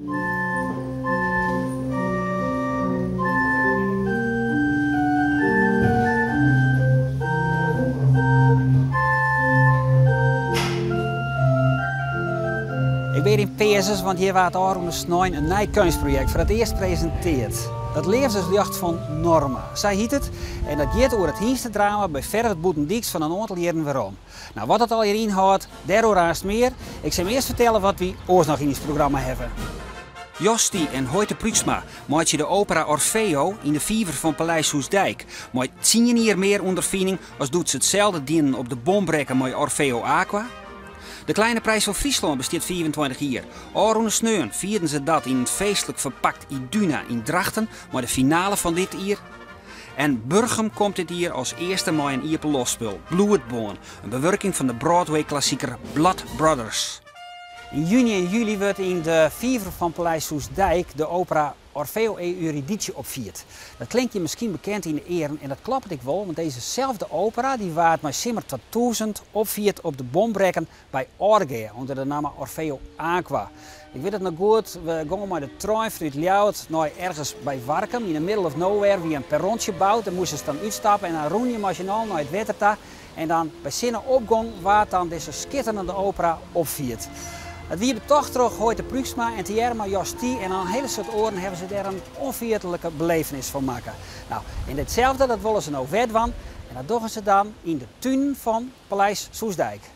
Ik bin hjir yn Peazens, want hjir waard ôfrûne snein in nij keunstprojekt foar it earst presinteard. It leafdesljocht fan Norma, sa hyt it. En dat giet oer it hynstedrama by Ferwert Bûtendyks fan in oantal jierren werom. No, wat dat allegear ynhâldt, dêroer aanst mear. Ik sil jim earst fertelle wat wy oars noch yn ús programma hawwe. Jos Thie en Hoite Pruiksma meitsje de opera Orfeo yn de fiver fan Paleis Soestdijk, mei tsien jier mear ûnderfining as doe't se itselde dienen op de Bombrekken mei Orfeo Aqua. De Kleine Prijs fan Fryslân bestiet 25 jier. Ôfrûne sneon fierden se dat yn in feestlik ferpakt Iduna yn Drachten mei de finale fan dit jier. En Burgum komt dit jier as earste mei in iepenloftspul, Bloedbân, in bewurking fan de Broadway-klassiker Blood Brothers. Yn juny en july wurdt yn de fiver fan Paleis Soestdijk de opera Orfeo e Euridice opfierd. Dat klinkt je miskien bekend yn de earen en dat kloppet ek wol, want dizze selde opera dy waard mei simmer 2000 opfierd op de Bombrekken by Aldegea ûnder de namme Orfeo Aqua. Ik wit it noch goed, we gongen mei de trein fanút Ljouwert nei ergens by Warkum. Yn de middle of nowhere wie in perrontsje boud, dêr moastest dan útstappe en dan rûn je mei syn allen nei it wetter ta. En dan by sinne-opgong waard dan dizze skitterende opera opfierd. It wie betocht troch Hoite Pruiksma en tegearre mei Jos Thie en in hiele soad oaren hawwe se dêr in ûnferjittelike belevenis fan makke. No, en ditselfde dat wolle se no wer dwaan en dat dogge se dan yn de tunen fan Paleis Soestdijk.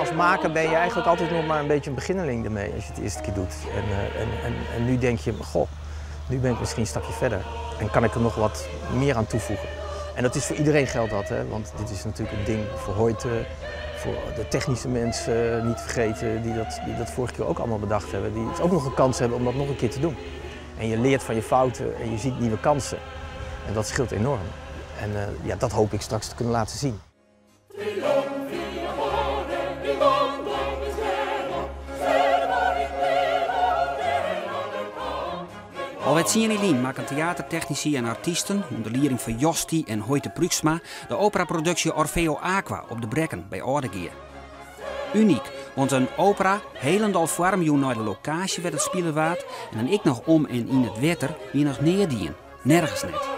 Als maker ben je eigenlijk altijd nog maar een beetje een beginneling ermee als je het de eerste keer doet. En, eh, en, en, en nu denk je, goh, nu ben ik misschien een stapje verder en kan ik er nog wat meer aan toevoegen. En dat is voor iedereen geldt dat, hè? Want dit is natuurlijk een ding voor Hoite, voor de technische mensen niet vergeten, die dat, die dat vorige keer ook allemaal bedacht hebben. Die het ook nog een kans hebben om dat nog een keer te doen. En je leert van je fouten en je ziet nieuwe kansen. En dat scheelt enorm. En uh, ja, dat hoop ik straks te kunnen laten zien. Alwer tsien jier lyn makken teatertechnisy en artysten, ûnder lieding fan Jos Thie en Hoite Pruiksma, de operaproduksje Orfeo Aqua op de Brekken by Aldegea. Unyk, want in opera, hielendal foarmjûn nei de lokaasje wêr't it spile waard en dan ek noch om en yn it wetter, wie noch nea dien. Nergens net.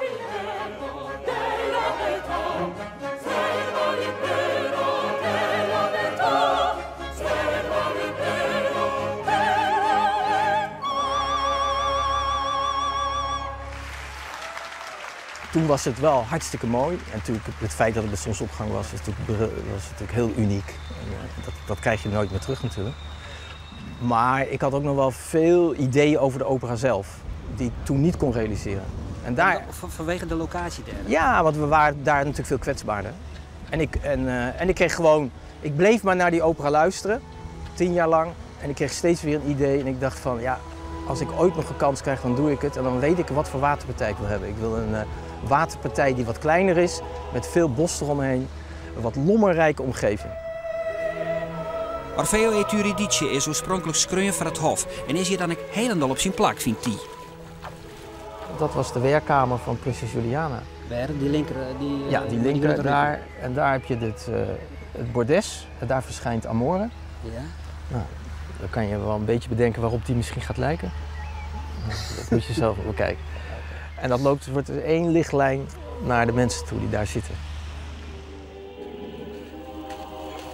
Toen was het wel hartstikke mooi. En natuurlijk het feit dat het bij zonsopgang was, was natuurlijk, was natuurlijk heel uniek. En, eh, dat, dat krijg je nooit meer terug natuurlijk. Maar ik had ook nog wel veel ideeën over de opera zelf, die ik toen niet kon realiseren. En daar... Vanwege de locatie daar? Ja, want we waren daar natuurlijk veel kwetsbaarder. En ik, en, uh, en ik kreeg gewoon, ik bleef maar naar die opera luisteren, 10 jaar lang. En ik kreeg steeds weer een idee en ik dacht van, ja, als ik ooit nog een kans krijg, dan doe ik het. En dan weet ik wat voor waterpartij ik wil hebben. Ik wil een uh, waterpartij die wat kleiner is, met veel bos eromheen, een wat lommerrijke omgeving. Orfeo e Euridice is oarspronklik skreaun foar it hof en is hjir dan ek hielendal op syn plak, fynt Thie. Dat was de werkkamer van prinses Juliana. Wêr? Dy linker? Dy, ja, die linker daar. En daar heb je dit, uh, het bordes. En daar verschijnt Amore. Ja. Nou, dan kan je wel een beetje bedenken waarop die misschien gaat lijken. Dat moet je zelf bekijken. En dat loopt, wordt één lichtlijn naar de mensen toe die daar zitten.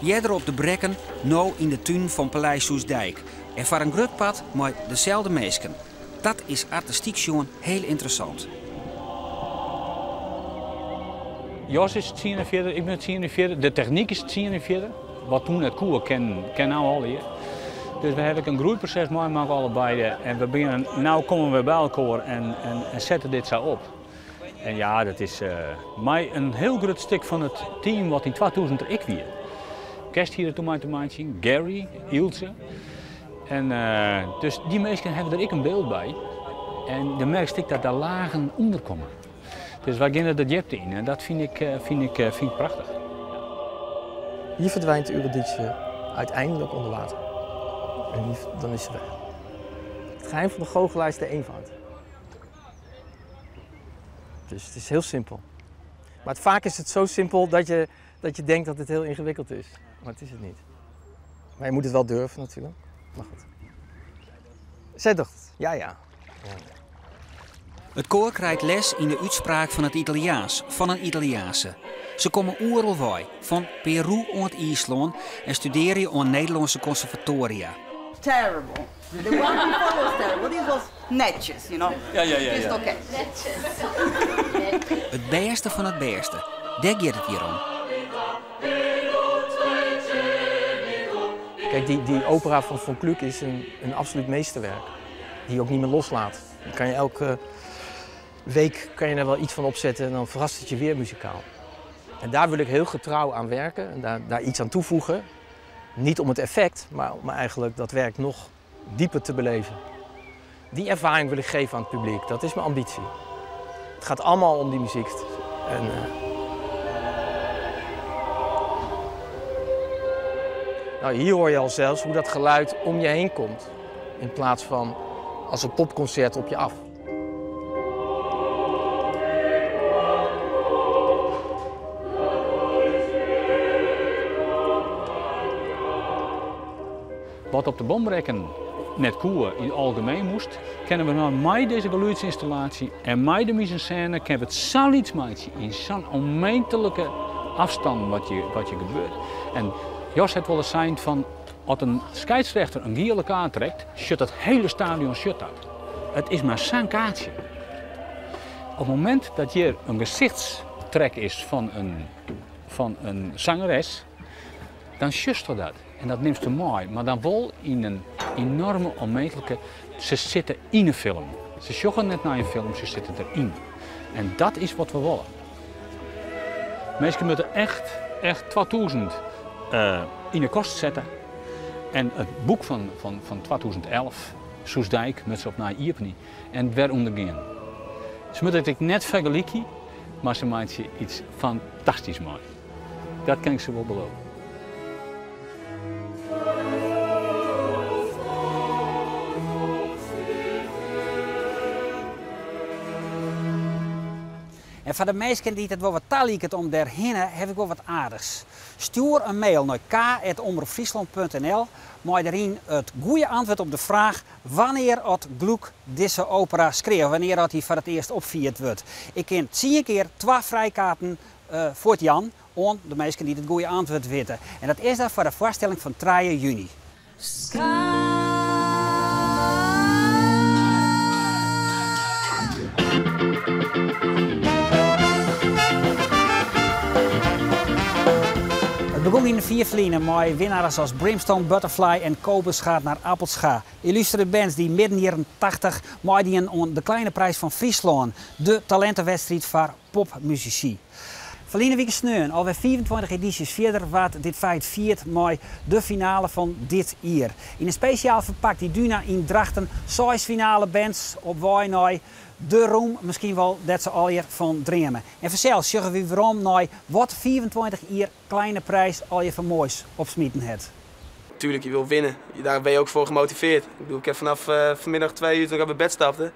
Earder op de Brekken, no yn de tún fan Paleis Soestdijk. En foar in grut part mei deselde minsken. Dat is artistyk sjoen hiel ynteressant. Jos is 44, ik ben 44, de technyk is 44. Wat toen net koe, kin, kin no allegear. Dus we hawwe in groeiproses meimakke allebeide. En we binne, no komme we by elkoar en, en, en sette dit sa op. En ja, dat is uh, mei in hiel grut stik fan it team wat yn 2000 der ek wie. Kerst hjir toen mei te meitsjen, Gary, Ilse. En uh, dus dy minsken hawwe der ek in byld by. En dan merkst ek dat der lagen ûnder komme. Dus wy geane de djipte yn en dat fyn ik, eh, fyn ik, eh, fyn ik prachtich. Hier verdwijnt Eurydice uiteindelijk onder water. En dan is ze weg. geheim van de goochelaar is de eenvoud. Dus het is heel simpel. Maar vaak is het zo simpel dat je denkt dat het heel ingewikkeld is. Maar het is het niet. Maar je moet het wel durven natuurlijk. Maar goed. Zij dacht het. Ja, ja. Ja. It koar krijt les yn de útspraak fan it Italiaans, fan in Italiaanse. Se komme oeral wei, fan Peru oant Iislân en studearje oan Nederlânske konservatoaria. Terrible. The one before was terrible. This was netjes. Ja. Just okay. It bêste fan it bêste. Dêr giet it hjir om. Kijk, die opera van Von Kluck is een absoluut meesterwerk. Die je ook niet meer loslaat. Die kan je elke week kan je er wel iets van opzetten en dan verrast het je weer muzikaal. En daar wil ik heel getrouw aan werken en daar iets aan toevoegen. Niet om het effect, maar om eigenlijk dat werk nog dieper te beleven. Die ervaring wil ik geven aan het publiek, dat is mijn ambitie. Het gaat allemaal om die muziek. En hier hoor je al zelfs hoe dat geluid om je heen komt. In plaats van als een popconcert op je af. Wat op de Bomrekken net koe in het algemeen moest, kennen we nou met deze geluidsinstallatie en met de mise-en-scène kunnen we het zoiets maken in zo'n onmetelijke afstand wat je gebeurt. En Jos het wel eens zijn van, als een scheidsrechter een gele kaart trekt, shut het hele stadion shut uit. Het is maar zo'n kaartje. Op het moment dat hier een gezichtstrek is van een zangeres, dan shust dat. En dat neemt ze mooi, maar dan wel in een enorme onmetelijke... Ze zitten in een film. Ze sjoggen net naar een film, ze zitten erin. En dat is wat we willen. Mensen moeten echt 2000 in de kost zetten. En het boek van 2011, Soestdijk, met ze op naar Ierpenie, en weer ondergaan. Ze moeten het net vergelijken, maar ze maken iets fantastisch mooi. Dat kan ik ze wel beloven. En voor de meesten die het wel wat talieket om daarheen, heb ik wel wat aardigs. Stuur een mail naar k at omroep friesland punt N L met daarin het goede antwoord op de vraag wanneer het Gluck deze opera schreef, wanneer dat hij voor het eerst opvierd wordt. Ik ken 10 keer 2 vrijkaarten voor het Jan, om de meesten die het goede antwoord weten. En dat is dan voor de voorstelling van 3 juni. Het begon in de 4 vliegen met winnaars als Brimstone Butterfly en Kobus gaat naar Appelscha. Illustere bands die midden jaren 80 meedien om de kleine prijs van Friesland, de talentenwedstrijd voor popmuzici. Verleden week sneun, alweer 24 edities verder, werd dit feit vierd met de finale van dit jaar. In een speciaal verpakt die Duna in Drachten, 6 finale bands op waai naar de roem, misschien wel dat ze al hier van dreamen. En vanzelf zeggen we waarom naar wat 24 jaar kleine prijs al je van moois opsmieten het. Tuurlijk, je wil winnen. Daar ben je ook voor gemotiveerd. Ik heb vanaf vanmiddag 2 uur toen ik uit mijn bed stapte,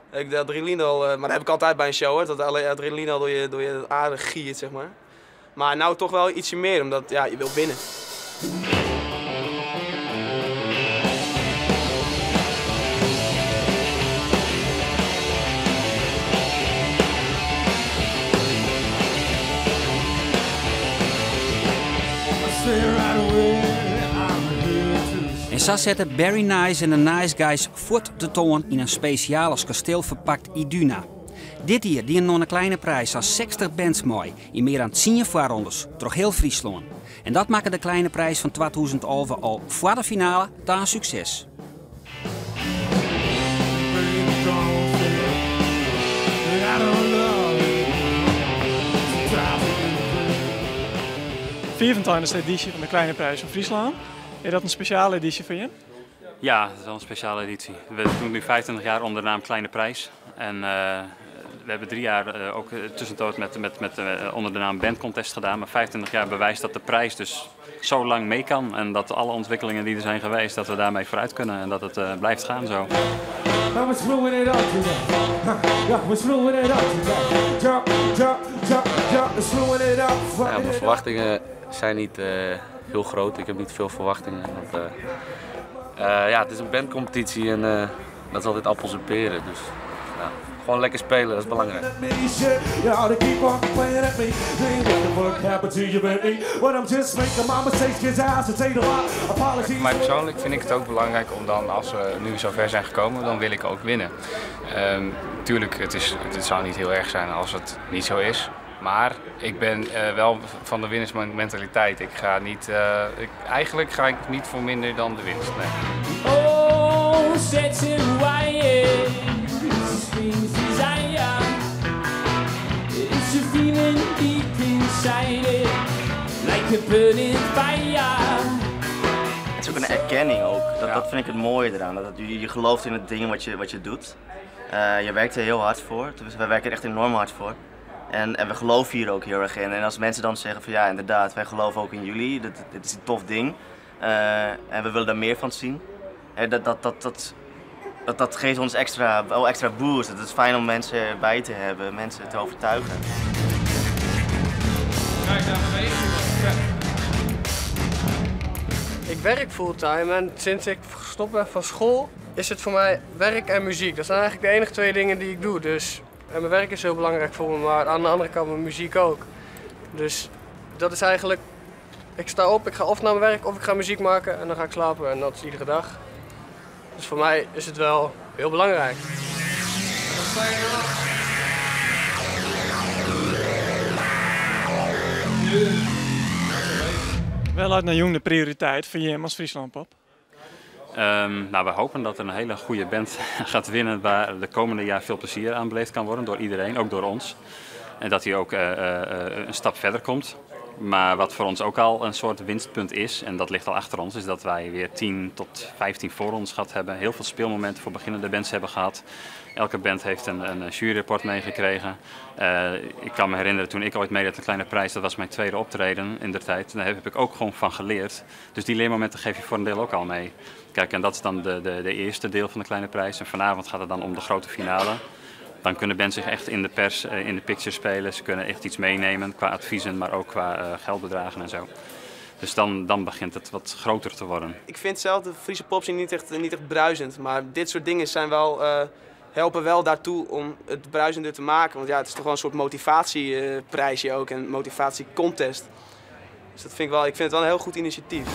heb ik de adrenaline al, maar dat heb ik altijd bij een show hoor, dat de adrenaline al door je aarde giert. Maar nou toch wel ietsje meer, omdat je wil winnen. En zo zetten Barry Nice en de Nice Guys voort de toon in een speciaal als kasteel verpakt Iduna. Dit hier, die een kleine prijs als 60 bands mooi, in meer dan 10 voorrondes, door heel Friesland. En dat maakte de kleine prijs van 2011 al voor de finale ta een succes. 24e editie van de Kleine Prijs van Friesland. Is dat een speciale editie voor je? Ja, dat is wel een speciale editie. We doen nu 25 jaar onder de naam Kleine Prijs. En We hebben 3 jaar ook tussendoor met onder de naam Band Contest gedaan. Maar 25 jaar bewijst dat de prijs dus zo lang mee kan. En dat alle ontwikkelingen die er zijn geweest, dat we daarmee vooruit kunnen. En dat het blijft gaan zo. Now we're screwing it up today. Yeah, we're screwing it up today. Jump, jump, jump, jump, we're screwing it up. Ja, mijn verwachtingen zijn niet heel groot. Ik heb niet veel verwachtingen. Want, ja, het is een bandcompetitie en dat is altijd appels en peren. Dus ja, gewoon lekker spelen, dat is belangrijk. Me shit, you ought to keep on playing at me. Ain't what the fuck happened to you and me? But I'm just making my mistakes, 'cause I should take a lot. Apologies. Voor mij persoonlijk vind ik het ook belangrijk om dan, als we nu zo ver zijn gekomen, dan wil ik ook winnen. Tuurlijk, het zou niet heel erg zijn als het niet zo is. Maar ik ben wel van de winnersmentaliteit. Ik ga niet, ik, eigenlijk ga ik niet voor minder dan de winst. Nee. Oh, set to wire, things desire. It's a feeling deep inside it, like a burning fire. Het is ook een erkenning ook. Dat vind ik het mooie eraan. Dat je gelooft in het ding wat je doet. Je werkt er heel hard voor. Dus wij werken er echt enorm hard voor. En we geloven hier ook heel erg in. En als mensen dan zeggen van ja, inderdaad, wij geloven ook in jullie. Dit is een tof ding. En we willen daar meer van zien. Dat geeft ons wel extra boost. Het is fijn om mensen erbij te hebben, mensen te overtuigen. Kijk, daar mee. Ik werk fulltime en sinds ik gestopt ben van school is het voor mij werk en muziek. Dat zijn eigenlijk de enige twee dingen die ik doe. Dus, en mijn werk is heel belangrijk voor me, maar aan de andere kant mijn muziek ook. Dus dat is eigenlijk, ik sta op, ik ga of naar mijn werk of ik ga muziek maken en dan ga ik slapen en dat is iedere dag. Dus voor mij is het wel heel belangrijk. Wêr leit no jûn de prioriteit foar jim as Friesland Pop? Nou, we hopen dat er een hele goede band gaat winnen waar de komende jaar veel plezier aan beleefd kan worden door iedereen, ook door ons. En dat hij ook een stap verder komt. Maar wat voor ons ook al een soort winstpunt is, en dat ligt al achter ons, is dat wij weer 10 tot 15 voorrondes gehad hebben. Heel veel speelmomenten voor beginnende bands hebben gehad. Elke band heeft een juryrapport meegekregen. Ik kan me herinneren toen ik ooit meedeed de Kleine Prijs, dat was mijn tweede optreden in de tijd. Daar heb ik ook gewoon van geleerd. Dus die leermomenten geef je voor een deel ook al mee. Kijk, en dat is dan de eerste deel van de Kleine Prijs. En vanavond gaat het dan om de grote finale. Dan kunnen bands zich echt in de pers, in de picture spelen. Ze kunnen echt iets meenemen qua adviezen, maar ook qua geldbedragen en zo. Dus dan begint het wat groter te worden. Ik vind zelf de Friese popscene niet echt bruisend, maar dit soort dingen helpen wel daartoe om het bruisender te maken. Want ja, het is toch wel een soort motivatieprijsje ook en motivatiecontest. Dus dat vind ik wel, ik vind het wel een heel goed initiatief.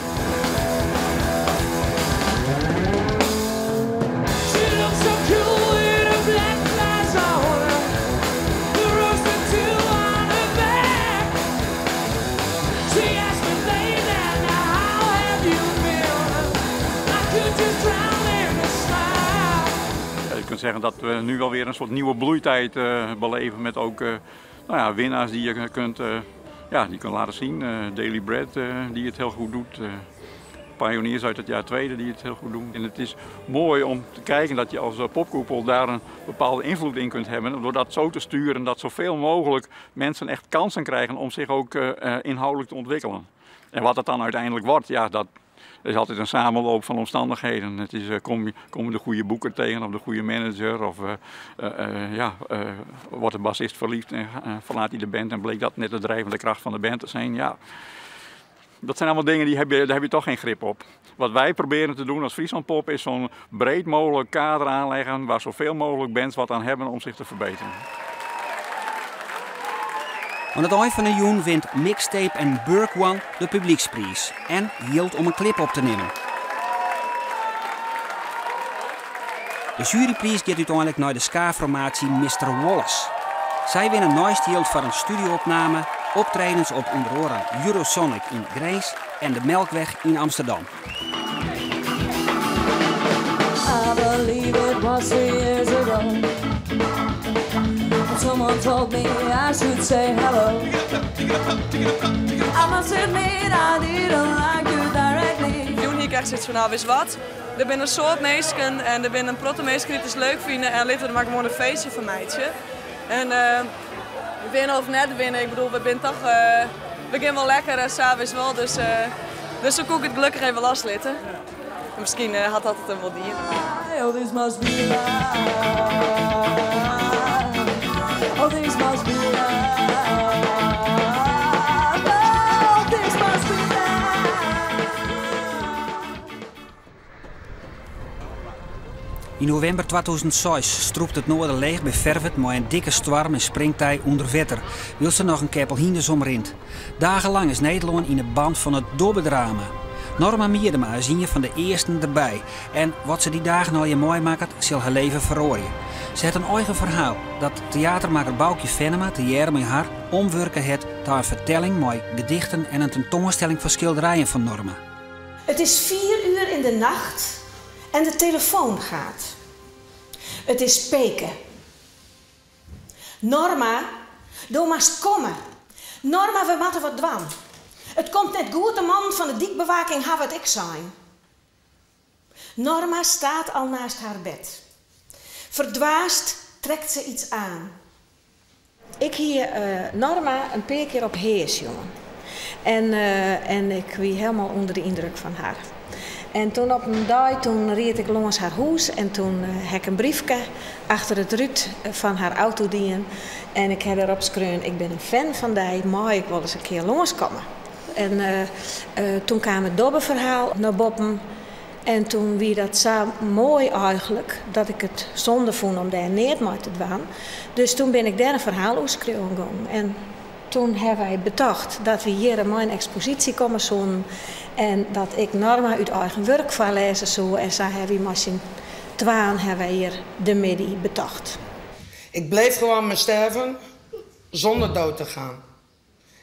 She looks so cool in her black flies on. The rose tattoo on her back. She asked me, lady, now how have you been? I could just drown in a smile. Ja, je kunt zeggen dat we nu wel weer een soort nieuwe bloeitijd beleven met ook nou ja, winnaars die je kunt, ja, die kunt laten zien. Daily Bread die het heel goed doet. Pioniers uit het jaar tweede die het heel goed doen. En het is mooi om te kijken dat je als popkoepel daar een bepaalde invloed in kunt hebben. Door dat zo te sturen dat zoveel mogelijk mensen echt kansen krijgen om zich ook inhoudelijk te ontwikkelen. En wat dat dan uiteindelijk wordt, ja, dat is altijd een samenloop van omstandigheden. Het is, kom je de goede boeker tegen of de goede manager of ja, wordt de bassist verliefd en verlaat hij de band en bleek dat net de drijvende kracht van de band te zijn. Ja. Dat zijn allemaal dingen daar heb je toch geen grip op. Wat wij proberen te doen als Friesland Pop is zo'n breed mogelijk kader aanleggen waar zoveel mogelijk bands wat aan hebben om zich te verbeteren. Oan it ein fan de jûn wint Mixtape en Burk One de publykspriis en jild om in klip op te nimmen. De jurypriis giet úteinlik nei de ska-formaasje Mr. Wallace. Sy winne neist jild foar in studio-opname, optredens op ûnder oare Eurosonic yn Grins en de Melkweg yn Amsterdam. I believe it was 3 years ago. Someone told me I should say hello. I must admit I didn't like you directly. Jûn hie ik echt sokyts fan, no, witst wat? Der binne in soad minsken en der binne in protte minsken dy't it leuk fine en litte we der mar gewoan in feestje fan meitsje. En winne of net winne, ik bedoel, we binne toch, we gean wol lekker en sa, wist wol. Dus, dus dan koe ik it gelokkich even loslitte. En miskien hat dat it him wol dien. Oh, this must be love. Oh, this must be love. Oh, this must be love. Yn novimber 2006 strûpt it Noarderleech by Ferwert mei in dikke stoarm en springtij ûnder wetter, wylst der noch in keppel hynders omrint. Dagenlang is Nederlân yn 'e band fan it dobbedrama. Norma Miedema is ien fan de earsten derby en wat se dy dagen allegear meimakket, sil har leven feroarje. Se hat in eigen ferhaal dat teatermakker Baukje Fennema tegearre mei har omwurke hat ta in fertelling mei gedichten en in tentoanstelling fan skilderijen fan Norma. Het is 4 uur in de nacht en de telefoon gaat. Het is Peke. Norma, do moatst komme. Norma, we moatte wat dwaan. It komt net goed, de mannen fan de dykbewaking hawwe it ek sein. Norma staat al naast haar bed. Verdwaasd trekt ze iets aan. Ik hie Norma in pear kear op Hea sjoen. En, en ik wie hielendal ûnder de yndruk fan har. En toen op in dei, toen ried ik lâns har hûs en toen ha ik in briefke achter it rút fan har auto dien. En ik ha derop skreaun, ik bin in fan fan dy, mei ik wolris in kear lânskomme? En toen kaam it dobbeferhaal nei boppen. En toen wie dat sa moai eigenlik dat ik it sonde fûn om dêr neat mei te dwaan. Dus toen bin ik dêr in ferhaal oer skriuwen gong. En toen hawwe wy betocht dat wy hjir mei in eksposysje komme soenen en dat ik Norma út eigen wurk foarlêze soe. En sa hawwe wy mei syn twaen hawwe wy hjir de middei betocht. Ik bleef gewoon maar sterven zonder dood te gaan.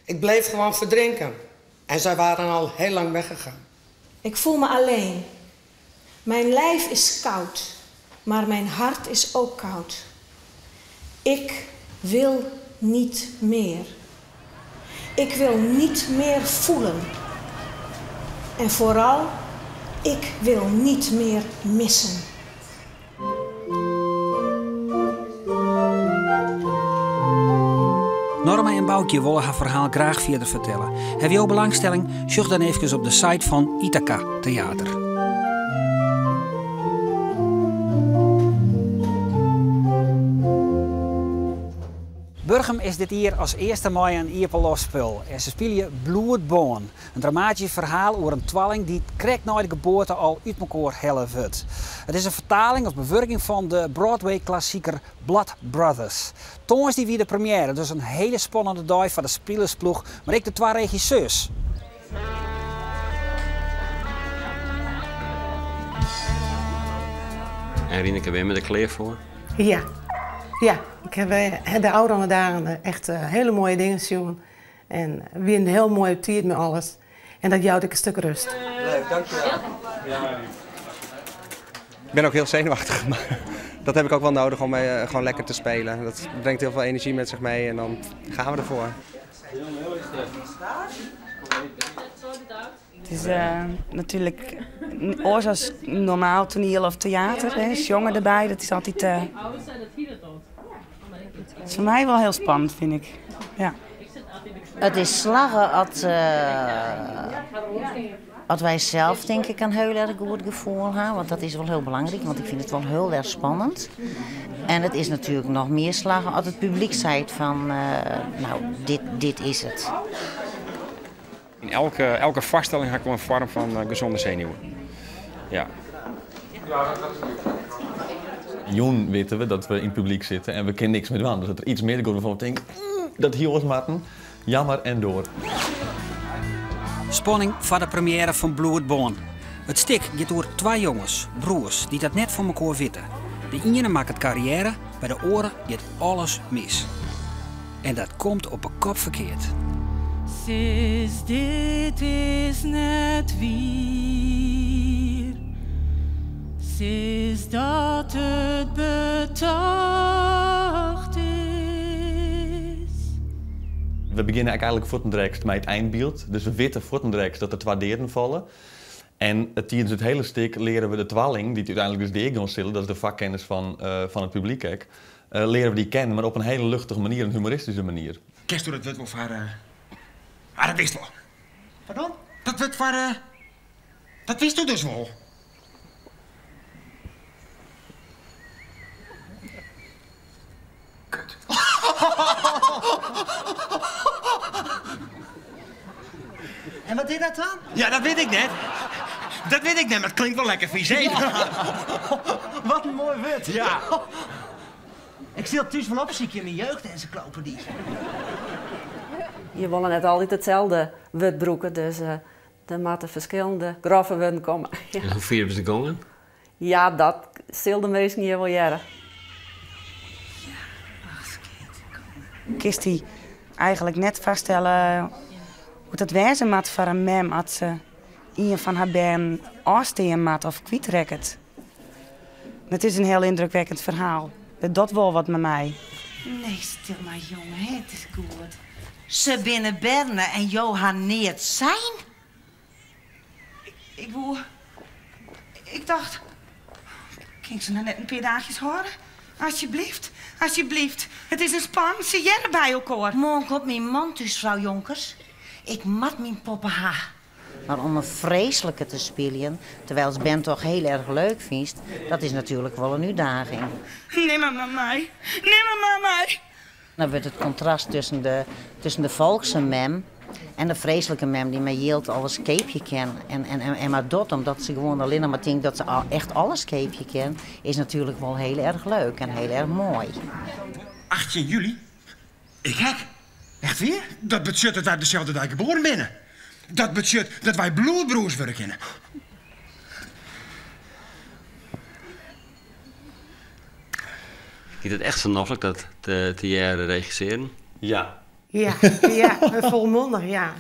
Ik bleef gewoon verdrinken. En zij waren al heel lang weggegaan. Ik voel me alleen. Mijn lijf is koud, maar mijn hart is ook koud. Ik wil niet meer. Ik wil niet meer voelen. En vooral, ik wil niet meer missen. Norma en Baukje wolle har ferhaal graach fierder fertelle. Hawwe jo belangstelling? Sjoch dan efkes op de site fan Ithaca Theater. Burgum is dit jier as earste mei in iepenloftspul en se spylje Bloedbân, in dramatysk ferhaal oer in twalling dy't krekt nei de geboarte al út mekoar helle wurdt. It is in fertaling of bewurking fan de Broadway-klassiker Blood Brothers. Tongersdei wie de premiêre, dus in hiele spannende dei foar de spilersploech, mar ek de twa regisseurs. En Rineke, binne je der klear foar? Ja. Ja, ik ha de ôfrûne dagen echt hiele moaie dingen sjoen. En wie in hiel moaie tiid mei alles. En dat jout ek in stik rêst. Leuk, dankjewel. Ik ben ook heel zenuwachtig, maar dat heb ik ook wel nodig om gewoon lekker te spelen. Dat brengt heel veel energie met zich mee en dan gaan we ervoor. It is natuerlik oars as normaal toaniel of teäter. Hè. Sjonge derby, dat is altyd. It is foar my wol hiel spannend, fyn ik. Ja. It is slagge as wy sels tink ik in hiel erch goed gefoel ha, want dat is wol hiel belangryk, want ik fyn it wol hiel erch spannend. En it is natuerlik noch mear slagge as it publyk seit fan, no, dit is it. Yn elke foarstelling ha ik wol in foarm fan gezonde senuwen. Ja. Jûn witte we dat we yn it publyk sitte en we kinne niks mear dwaan. Dus as der iets misgiet wêrfan't we tinke, dat hie oars moatten, jammer en door. Spanning foar de premiêre fan Bloedbân. It stik giet oer twa jonges, broers, dy't dat net fan mekoar witte. De iene makket karriêre, by de oare giet alles mis. En dat komt op 'e kop ferkeard. Sis, dit is net wier. Sis dat it betocht is. We begjinne eigentlik fuortendaliks mei it einbyld. Dus we witte fuortendaliks dat der twa deaden falle. En tidens it hiele stik leare we de twalling, dy't úteinlik dus deagean sille, dat is de foarkennis fan fan it publyk ek, leare we dy kennen, mar op in hiele luchtige manier, in humoristyske manier. Kensto dat wurd wol foar. Ah, dat witst wol. Wat dan? Dat wurd foar. Dat witsto dus wol. Kut. En wat is dat dan? Ja, dat wit ik net. Dat wit ik net, mar it klinkt wol lekker fys, hè? Wat in moai wurd. Ja. Ik sil thús wol opsykje yn myn jeugdensyklopedy. Je wolle net altyd itselde wurd brûke, dus der moatte ferskillende groffe wurden komme. En hoe fier is it gongen? Ja, dat sil de minsken hjir wol hearre. Kinst dy eigenlik net foarstelle hoe't dat wêze moat foar in mem as se ien fan har bern ôfstean moat of kwytrekket. It is in hiel yndrukwekkend ferhaal. It docht wol wat mei my. Nee, stil mar jonge, it is goed. Se binne berne en jo ha neat sein? Ik woe. Ik tocht. Kin ik se noch net in pear daachjes hâlde? Asjebleaft, asjebleaft. It is in span, se hearre by elkoar. Moarn komt myn man thús, frou Jonkers. Ik moat myn poppe ha. Mar om in freeslike te spyljen, terwylst bern toch hiel erch leuk fynst, dat is natuerlik wol in útdaging. Nim har mar mei, nim har mar mei. Dan wurdt it kontrast tusken de, tusken de folkse mem en de freeslike mem dy't mei jild alles keapje kin en, en, en mar docht omdat se gewoan allinnich mar tinkt dat se echt alles keapje kin, is natuerlik wol hiel erch leuk en hiel erch moai. 18 july? Ik ek. Echt wier? Dat betsjut dat wy op deselde dei geboren binne. Dat betsjut dat wy bloedbroers wurde kinne. Giet it echt sa noflik dat te hearre regissearen? Ja. Ja, ja, volmondig, ja.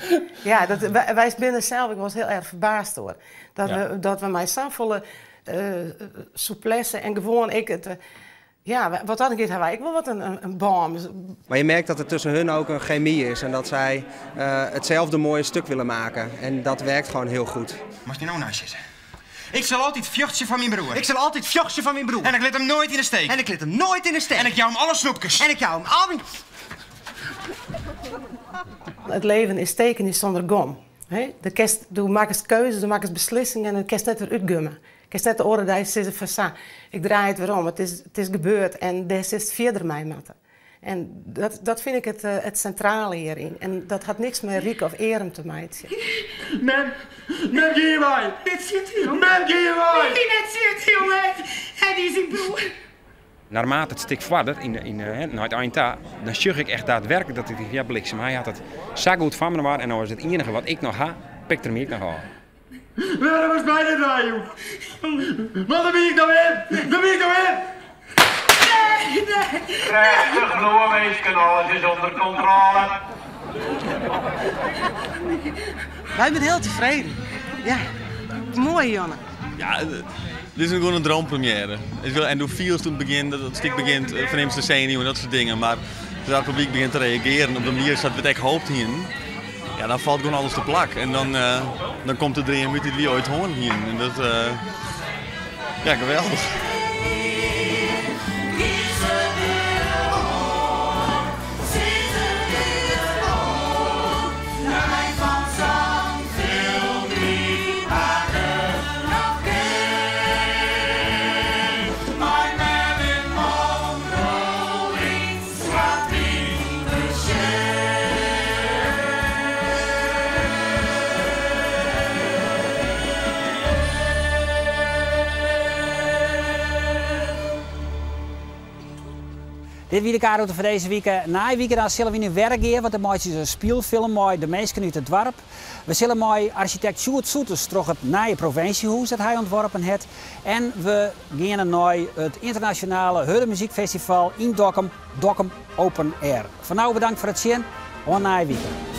Ja, dat, wy binne sels ek wolris hiel erch ferbaasd oer. Dat, we, dat we mei safolle souplesse en gewoan ek it, ja, wat dat giet, ha wy ek wol wat in bân. Maar je merkt dat er tussen hun ook een chemie is en dat zij hetzelfde mooie stuk willen maken. En dat werkt gewoon heel goed. Moatst dy no neist sizze. Ik sil altyd fjochtsje foar myn broer. Ik sil altyd fjochtsje foar myn broer. En ik lit him noait yn 'e steek. En ik lit him noait yn 'e steek. En ik jou him alle snoepkes. En ik jou him al myn. It leven is tekenje sûnder gom. Do kinst, do makkest keuzes, do makkest beslissingen en dat kinst net wer útgumme. Kinst net de oare dei sizze fan sa, ik draai it werom, it is, it is gebeurd en dêr silst fierder mei moatte. En dat, dat fyn ik it, it sintrale hjiryn. En dat hat niks mei ryk of earm te meitsjen. Mem, mem gean wei! Net sitte, jonge. Mem gean wei! Nee, net sitte, jonge. Hy is dyn broer. Naarmate it stik foardert, yn, yn, nei it ein ta, dan sjoch ik echt daadwerklik dat ik tink, ja bliksem, hy hat it sa goed foar my en no is it iennige wat ik noch ha, pikt er my ek noch ôf. Wêrom is my net weijûn? Want dan wie ik no in! Dan wie ik no in! Nee, nee, Rêstich no minsken, alles is ûnder kontrôle. Wy binne hiel tefreden. Ja, moai Jonne. Ja, dit is gewoan in droompremière. En do fielst oan it begjin dat it stik begjint, fernimst de senuwen en dat soart dingen. Mar zodra it publyk begjint te reagearen op de manier sa't we it ek hoopt hienen, ja, dan falt gewoan alles te plak. En dan, dan komt de dream út dy't wy oait hân hienen. En dat, ja, geweldich. Dit wie de K-rûte foar dizze wike. Nije wike dan sille we yn Wergea, want dêr meitsje se in spylfilm mei de minsken út it doarp. We sille mei arsjitekt Sjoerd Soeters troch it nije provinsjehûs dat hy ûntworpen hat. En we geane nei it ynternasjonale Hurde Muzykfestival yn Dokkum, Dokkum Open Air. Foar no bedankt foar it sjen. Oant nije wike.